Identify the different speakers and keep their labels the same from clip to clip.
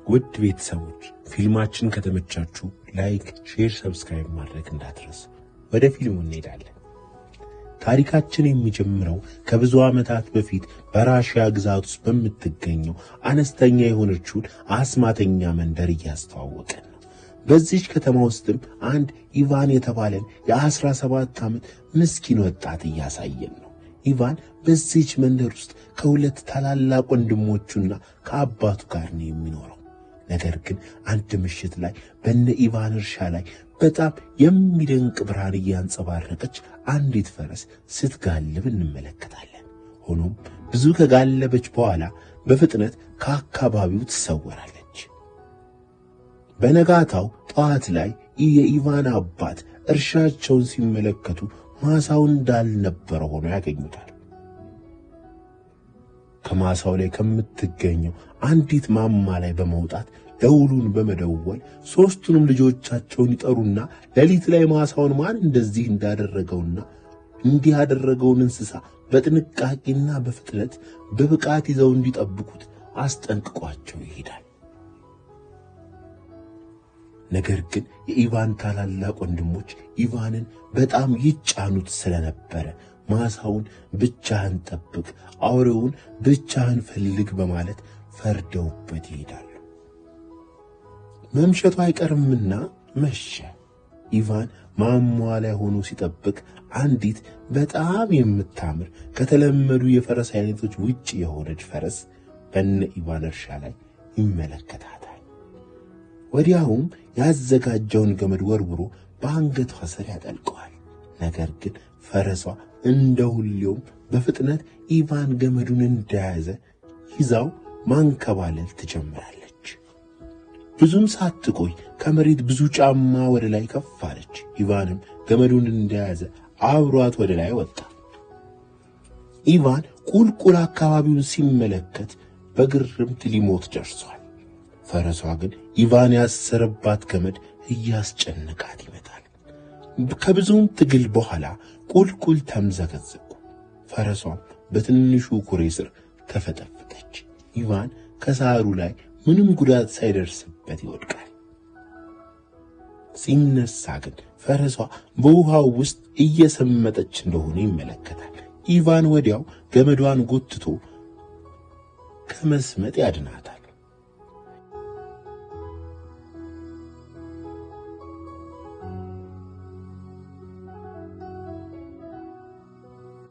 Speaker 1: ውድ ቤተሰቦች ፊልማችን ከተመቻችሁ like፣ share፣ subscribe ማድረግ እንዳትረሱ። ወደ ፊልሙ እንሄዳለን። ታሪካችን የሚጀምረው ከብዙ ዓመታት በፊት በራሽያ ግዛት ውስጥ በምትገኘው አነስተኛ የሆነችውን አስማተኛ መንደር እያስተዋወቀን ነው። በዚች ከተማ ውስጥም አንድ ኢቫን የተባለን የ17 ዓመት ምስኪን ወጣት እያሳየን ነው። ኢቫን በዚች መንደር ውስጥ ከሁለት ታላላቅ ወንድሞቹና ከአባቱ ጋር ነው የሚኖረው። ነገር ግን አንድ ምሽት ላይ በነ ኢቫን እርሻ ላይ በጣም የሚደንቅ ብርሃን እያንጸባረቀች አንዲት ፈረስ ስትጋልብ እንመለከታለን። ሆኖም ብዙ ከጋለበች በኋላ በፍጥነት ከአካባቢው ትሰወራለች። በነጋታው ጠዋት ላይ የኢቫን አባት እርሻቸውን ሲመለከቱ ማሳው እንዳልነበረ ሆኖ ያገኙታል። ከማሳው ላይ ከምትገኘው አንዲት ማማ ላይ በመውጣት ደውሉን በመደወል ሦስቱንም ልጆቻቸውን ይጠሩና ሌሊት ላይ ማሳውን ማን እንደዚህ እንዳደረገውና እንዲህ ያደረገውን እንስሳ በጥንቃቄና በፍጥነት በብቃት ይዘው እንዲጠብቁት አስጠንቅቋቸው ይሄዳል። ነገር ግን የኢቫን ታላላቅ ወንድሞች ኢቫንን በጣም ይጫኑት ስለነበረ ማሳውን ብቻህን ጠብቅ፣ አውሬውን ብቻህን ፈልግ በማለት ፈርደውበት ይሄዳሉ። መምሸቱ አይቀርምና መሸ። ኢቫን ማማዋ ላይ ሆኖ ሲጠብቅ አንዲት በጣም የምታምር ከተለመዱ የፈረስ አይነቶች ውጭ የሆነች ፈረስ በነ ኢቫን እርሻ ላይ ይመለከታታል። ወዲያውም ያዘጋጀውን ገመድ ወርውሮ በአንገቷ ስር ያጠልቀዋል። ነገር ግን ፈረሷ እንደ ሁሌውም በፍጥነት ኢቫን ገመዱን እንደያዘ ይዛው ማንከባለል ትጀምራለች። ብዙም ሳትቆይ ከመሬት ብዙ ጫማ ወደ ላይ ከፍ አለች። ኢቫንም ገመዱን እንደያዘ አብሯት ወደ ላይ ወጣ። ኢቫን ቁልቁል አካባቢውን ሲመለከት በግርምት ሊሞት ደርሷል። ፈረሷ ግን ኢቫን ያሰረባት ገመድ እያስጨነቃት ይመጣል። ከብዙም ትግል በኋላ ቁልቁል ተምዘገዘጉ። ፈረሷም በትንሹ ኩሬ ስር ተፈጠፈጠች። ኢቫን ከሳሩ ላይ ምንም ጉዳት ሳይደርስበት ይወድቃል። ሲነሳ ግን ፈረሷ በውሃው ውስጥ እየሰመጠች እንደሆነ ይመለከታል። ኢቫን ወዲያው ገመዷን ጎትቶ ከመስመጥ ያድናታል።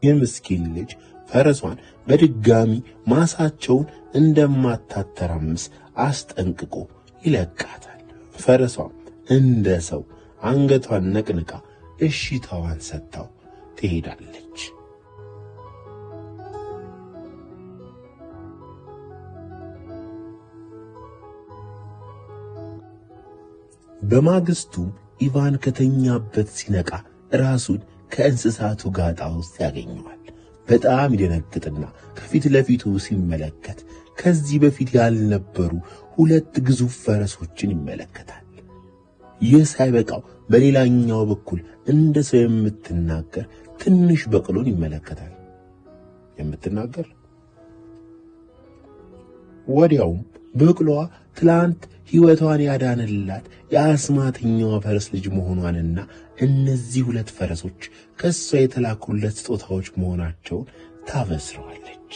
Speaker 1: የምስኪን ልጅ ፈረሷን በድጋሚ ማሳቸውን እንደማታተራምስ አስጠንቅቆ ይለቃታል። ፈረሷም እንደ ሰው አንገቷን ነቅንቃ እሺታዋን ሰጥታው ትሄዳለች። በማግስቱም ኢቫን ከተኛበት ሲነቃ ራሱን ከእንስሳቱ ጋጣ ውስጥ ያገኘዋል። በጣም ይደነግጥና ከፊት ለፊቱ ሲመለከት ከዚህ በፊት ያልነበሩ ሁለት ግዙፍ ፈረሶችን ይመለከታል። ይህ ሳይበቃው በሌላኛው በኩል እንደ ሰው የምትናገር ትንሽ በቅሎን ይመለከታል። የምትናገር ወዲያውም በቅሎዋ ትላንት ሕይወቷን ያዳነላት የአስማተኛዋ ፈረስ ልጅ መሆኗንና እነዚህ ሁለት ፈረሶች ከእሷ የተላኩለት ስጦታዎች መሆናቸውን ታበስረዋለች።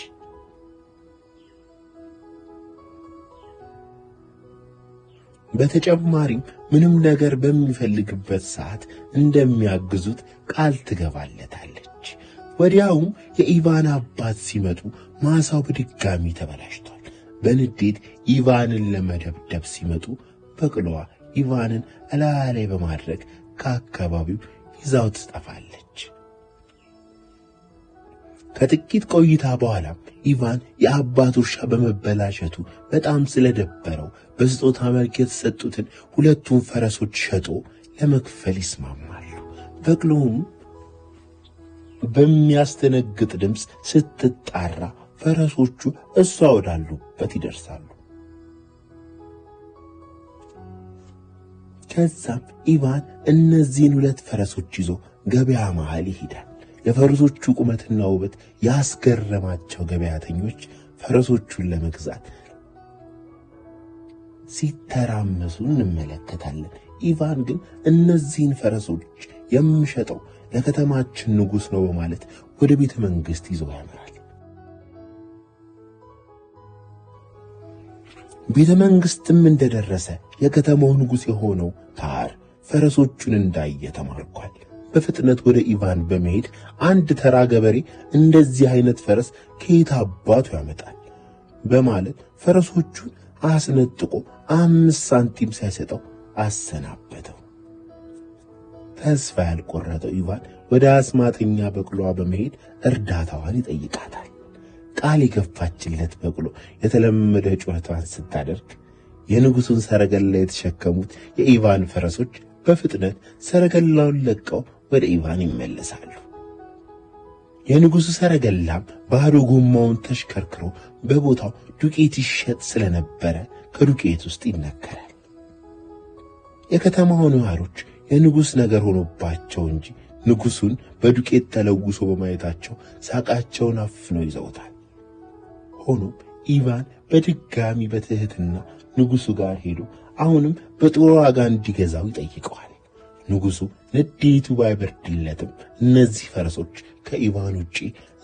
Speaker 1: በተጨማሪም ምንም ነገር በሚፈልግበት ሰዓት እንደሚያግዙት ቃል ትገባለታለች። ወዲያውም የኢቫን አባት ሲመጡ ማሳው በድጋሚ ተበላሽቷል። በንዴት ኢቫንን ለመደብደብ ሲመጡ በቅሎዋ ኢቫንን እላያ ላይ በማድረግ ከአካባቢው ይዛው ትጠፋለች። ከጥቂት ቆይታ በኋላ ኢቫን የአባቱ እርሻ በመበላሸቱ በጣም ስለደበረው በስጦታ መልክ የተሰጡትን ሁለቱን ፈረሶች ሸጦ ለመክፈል ይስማማሉ። በቅሎም በሚያስደነግጥ ድምፅ ስትጣራ ፈረሶቹ እሷ ወዳሉበት ይደርሳሉ። ከዛም ኢቫን እነዚህን ሁለት ፈረሶች ይዞ ገበያ መሃል ይሄዳል። የፈረሶቹ ቁመትና ውበት ያስገረማቸው ገበያተኞች ፈረሶቹን ለመግዛት ሲተራመሱ እንመለከታለን። ኢቫን ግን እነዚህን ፈረሶች የምሸጠው ለከተማችን ንጉሥ ነው በማለት ወደ ቤተ መንግሥት ይዞ ያመራል። ቤተ መንግሥትም እንደደረሰ የከተማው ንጉሥ የሆነው ታር ፈረሶቹን እንዳየ ተማርኳል። በፍጥነት ወደ ኢቫን በመሄድ አንድ ተራ ገበሬ እንደዚህ አይነት ፈረስ ከየት አባቱ ያመጣል በማለት ፈረሶቹን አስነጥቆ 5 ሳንቲም ሳይሰጠው አሰናበተው። ተስፋ ያልቆረጠው ኢቫን ወደ አስማተኛ በቅሎዋ በመሄድ እርዳታዋን ይጠይቃታል። ቃል የገባችለት በቅሎ የተለመደ ጩኸቷን ስታደርግ የንጉሡን ሰረገላ የተሸከሙት የኢቫን ፈረሶች በፍጥነት ሰረገላውን ለቀው ወደ ኢቫን ይመለሳሉ። የንጉሡ ሰረገላም ባዶ ጎማውን ተሽከርክሮ በቦታው ዱቄት ይሸጥ ስለነበረ ከዱቄት ውስጥ ይነከራል። የከተማው ነዋሪዎች የንጉሥ ነገር ሆኖባቸው እንጂ ንጉሡን በዱቄት ተለውሶ በማየታቸው ሳቃቸውን አፍነው ይዘውታል። ሆኖም ኢቫን በድጋሚ በትህትና ንጉሡ ጋር ሄዶ አሁንም በጥሩ ዋጋ እንዲገዛው ይጠይቀዋል። ንጉሡ ንዴቱ ባይበርድለትም እነዚህ ፈረሶች ከኢቫን ውጪ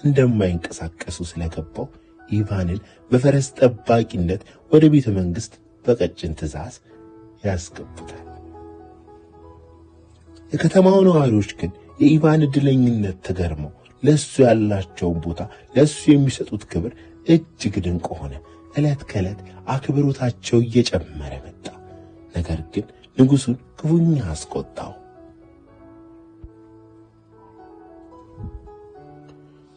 Speaker 1: እንደማይንቀሳቀሱ ስለገባው ኢቫንን በፈረስ ጠባቂነት ወደ ቤተ መንግሥት በቀጭን ትዕዛዝ ያስገቡታል። የከተማው ነዋሪዎች ግን የኢቫን ዕድለኝነት ተገርመው ለሱ ያላቸውን ቦታ ለሱ የሚሰጡት ክብር እጅግ ድንቅ ሆነ። ዕለት ከዕለት አክብሮታቸው እየጨመረ መጣ። ነገር ግን ንጉሡን ክፉኛ አስቆጣው።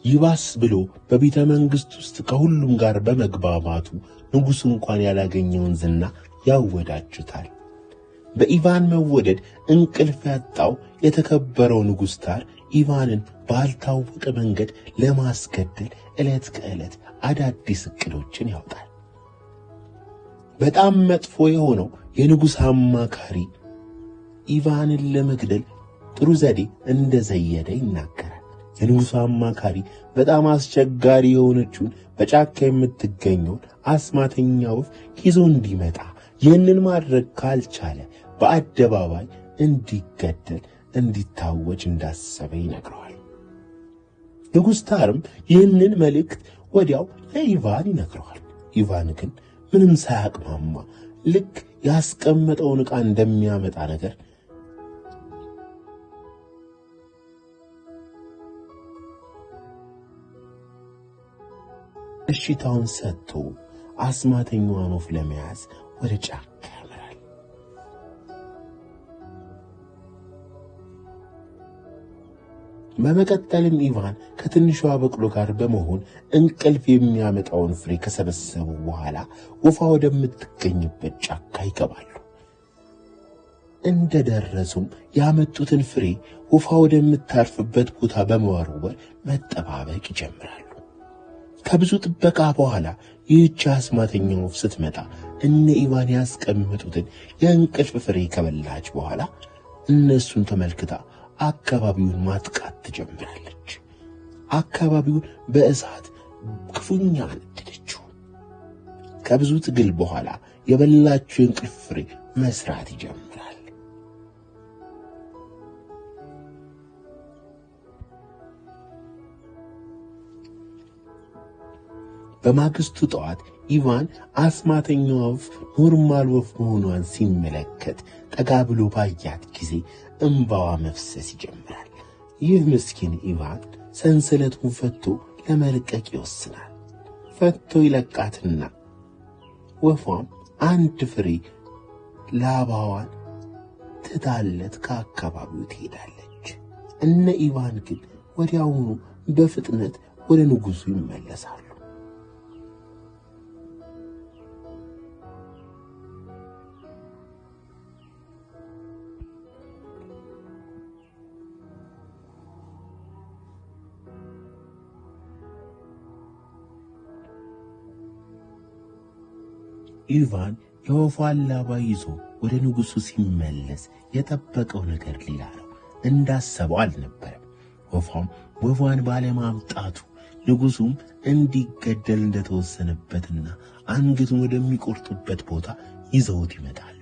Speaker 1: ይባስ ብሎ በቤተ መንግሥት ውስጥ ከሁሉም ጋር በመግባባቱ ንጉሡ እንኳን ያላገኘውን ዝና ያወዳጁታል። በኢቫን መወደድ እንቅልፍ ያጣው የተከበረው ንጉሥ ታር ኢቫንን ባልታወቀ መንገድ ለማስገደል ዕለት ከዕለት አዳዲስ እቅዶችን ያወጣል። በጣም መጥፎ የሆነው የንጉሥ አማካሪ ኢቫንን ለመግደል ጥሩ ዘዴ እንደዘየደ ይናገራል። የንጉሡ አማካሪ በጣም አስቸጋሪ የሆነችውን በጫካ የምትገኘውን አስማተኛ ወፍ ይዞ እንዲመጣ፣ ይህንን ማድረግ ካልቻለ በአደባባይ እንዲገደል እንዲታወጅ እንዳሰበ ይነግረዋል። ንጉሥ ታርም ይህንን መልእክት ወዲያው ለኢቫን ይነግረዋል። ኢቫን ግን ምንም ሳያቅማማ ልክ ያስቀመጠውን ዕቃ እንደሚያመጣ ነገር እሽታውን ሰጥቶ አስማተኛዋን ወፍ ለመያዝ ወደ ጫካ ያመራል። በመቀጠልም ኢቫን ከትንሿ በቅሎ ጋር በመሆን እንቅልፍ የሚያመጣውን ፍሬ ከሰበሰቡ በኋላ ወፏ ወደምትገኝበት ጫካ ይገባሉ። እንደደረሱም ያመጡትን ፍሬ ወፏ ወደምታርፍበት ቦታ በመወርወር መጠባበቅ ይጀምራሉ። ከብዙ ጥበቃ በኋላ ይህች አስማተኛ ወፍ ስትመጣ እነ ኢቫን ያስቀመጡትን የእንቅልፍ ፍሬ ከበላች በኋላ እነሱን ተመልክታ አካባቢውን ማጥቃት ትጀምራለች። አካባቢውን በእሳት ክፉኛ አነደደችው። ከብዙ ትግል በኋላ የበላችው የእንቅልፍ ፍሬ መስራት ይጀምራል። በማግስቱ ጠዋት ኢቫን አስማተኛዋ ወፍ normal ወፍ መሆኗን ሲመለከት ጠጋ ብሎ ባያት ጊዜ እንባዋ መፍሰስ ይጀምራል። ይህ ምስኪን ኢቫን ሰንሰለቱን ፈቶ ለመልቀቅ ይወስናል። ፈቶ ይለቃትና ወፏም አንድ ፍሬ ላባዋን ትታለት ከአካባቢው ትሄዳለች። እነ ኢቫን ግን ወዲያውኑ በፍጥነት ወደ ንጉሡ ይመለሳሉ። ኢቫን የወፏን ላባ ይዞ ወደ ንጉሡ ሲመለስ የጠበቀው ነገር ሌላ ነው። እንዳሰበው አልነበረም። ወፏም ወፏን ባለማምጣቱ ንጉሡም እንዲገደል እንደተወሰነበትና አንገቱን ወደሚቆርጡበት ቦታ ይዘውት ይመጣሉ።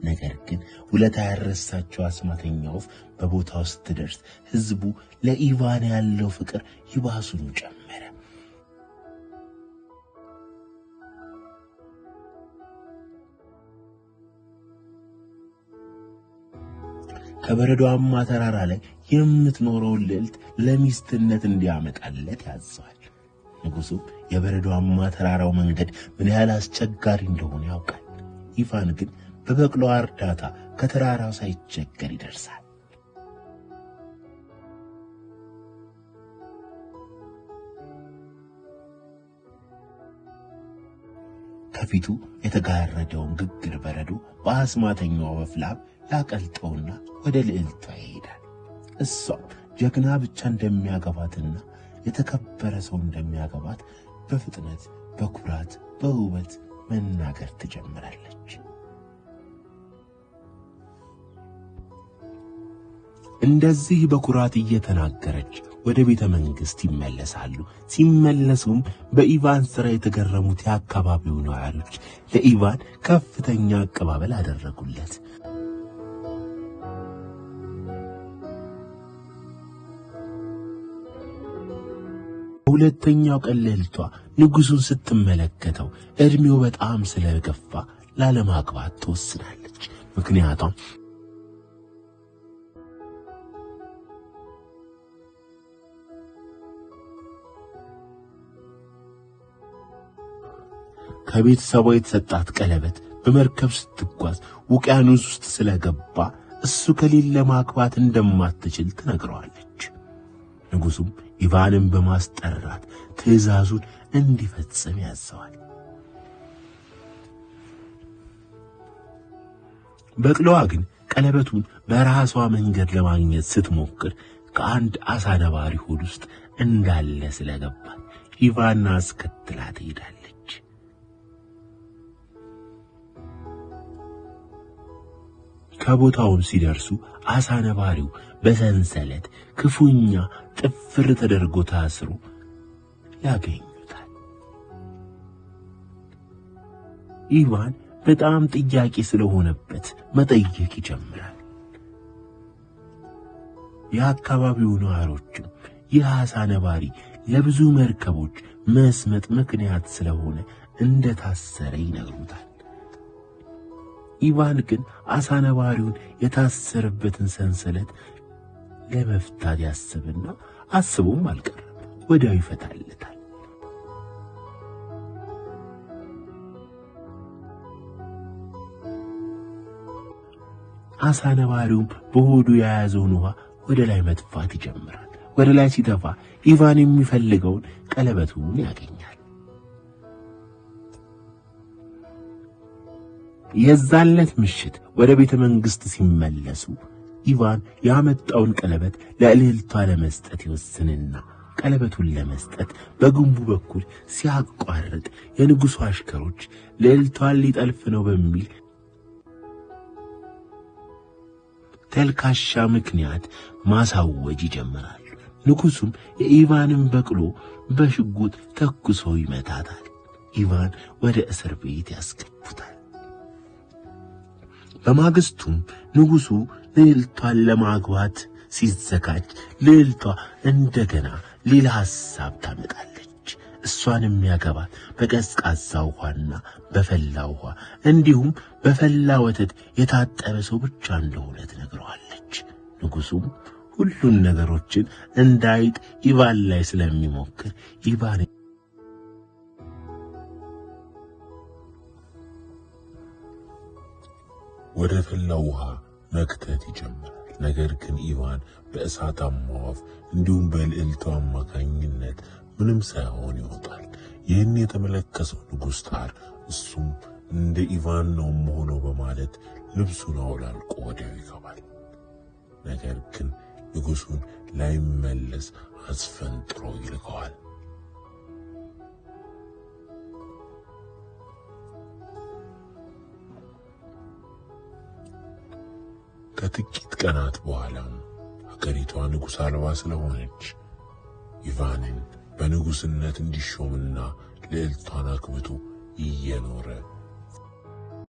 Speaker 1: ነገር ግን ውለታ ያረሳቸው አስማተኛ ወፍ በቦታው ስትደርስ ሕዝቡ ለኢቫን ያለው ፍቅር ይባሱኑ ጨመረ። ከበረዷማ ተራራ ላይ የምትኖረውን ልዕልት ለሚስትነት እንዲያመጣለት ያዘዋል። ንጉሡም የበረዷማ ተራራው መንገድ ምን ያህል አስቸጋሪ እንደሆነ ያውቃል። ኢቫን ግን በበቅሎዋ እርዳታ ከተራራው ሳይቸገር ይደርሳል። ከፊቱ የተጋረደውን ግግር በረዶ በአስማተኛዋ ወፍ ላብ ያቀልጠውና ወደ ልዕልቷ ይሄዳል። እሷም ጀግና ብቻ እንደሚያገባትና የተከበረ ሰው እንደሚያገባት በፍጥነት በኩራት በውበት መናገር ትጀምራለች። እንደዚህ በኩራት እየተናገረች ወደ ቤተ መንግሥት ይመለሳሉ። ሲመለሱም በኢቫን ሥራ የተገረሙት የአካባቢው ነዋሪዎች ለኢቫን ከፍተኛ አቀባበል አደረጉለት። በሁለተኛው ቀን ልዕልቷ ንጉሡን ስትመለከተው ዕድሜው በጣም ስለገፋ ላለማግባት ትወስናለች። ምክንያቷም ከቤተሰቧ የተሰጣት ቀለበት በመርከብ ስትጓዝ ውቅያኖስ ውስጥ ስለገባ እሱ ከሌለ ማግባት እንደማትችል ትነግረዋለች። ንጉሡም ኢቫንን በማስጠራት ትዕዛዙን እንዲፈጽም ያዘዋል። በቅሎዋ ግን ቀለበቱን በራሷ መንገድ ለማግኘት ስትሞክር ከአንድ አሳ ነባሪ ሆድ ውስጥ እንዳለ ስለገባት ኢቫን አስከትላ ትሄዳለች። ከቦታውም ሲደርሱ አሳ ነባሪው በሰንሰለት ክፉኛ ጥፍር ተደርጎ ታስሮ ያገኙታል። ኢቫን በጣም ጥያቄ ስለሆነበት መጠየቅ ይጀምራል። የአካባቢው ነዋሪዎችም ይህ አሳ ነባሪ ለብዙ መርከቦች መስመጥ ምክንያት ስለሆነ እንደታሰረ ይነግሩታል። ኢቫን ግን አሳ ነባሪውን የታሰረበትን ሰንሰለት ለመፍታት ያስብና አስቦም አልቀረም፣ ወዲያው ይፈታለታል። አሳ ነባሪውም በሆዱ የያዘውን ውሃ ወደ ላይ መጥፋት ይጀምራል። ወደ ላይ ሲተፋ ኢቫን የሚፈልገውን ቀለበቱን ያገኛል። የዛን ዕለት ምሽት ወደ ቤተ መንግሥት ሲመለሱ ኢቫን ያመጣውን ቀለበት ለልዕልቷ ለመስጠት ይወስንና ቀለበቱን ለመስጠት በግንቡ በኩል ሲያቋርጥ የንጉሡ አሽከሮች ልዕልቷን ሊጠልፍ ነው በሚል ተልካሻ ምክንያት ማሳወጅ ይጀምራሉ። ንጉሡም የኢቫንን በቅሎ በሽጉጥ ተኩሶ ይመታታል። ኢቫን ወደ እስር ቤት ያስገቡታል። በማግስቱም ንጉሡ ልዕልቷን ለማግባት ሲዘጋጅ ልዕልቷ እንደገና ሌላ ሐሳብ ታመጣለች። እሷን የሚያገባት በቀዝቃዛ ውሃና በፈላ ውሃ እንዲሁም በፈላ ወተት የታጠበ ሰው ብቻ እንደሆነ ትነግረዋለች። ንጉሡም ሁሉን ነገሮችን እንዳይጥ ኢቫን ላይ ስለሚሞክር ኢቫን
Speaker 2: ወደ ፈላው ውሃ መክተት ይጀምራል። ነገር ግን ኢቫን በእሳታማው ወፍ እንዲሁም በልዕልቷ አማካኝነት ምንም ሳይሆን ይወጣል። ይህን የተመለከተው ንጉሥ ታር እሱም እንደ ኢቫን ነው መሆነው በማለት ልብሱን አውላልቆ ወዲያው ይገባል። ነገር ግን ንጉሡን ላይመለስ አስፈንጥሮ ይልከዋል። ከጥቂት ቀናት በኋላም ሀገሪቷ ንጉሥ አልባ ስለሆነች ኢቫንን በንጉስነት እንዲሾምና ልዕልቷን አግብቶ እየኖረ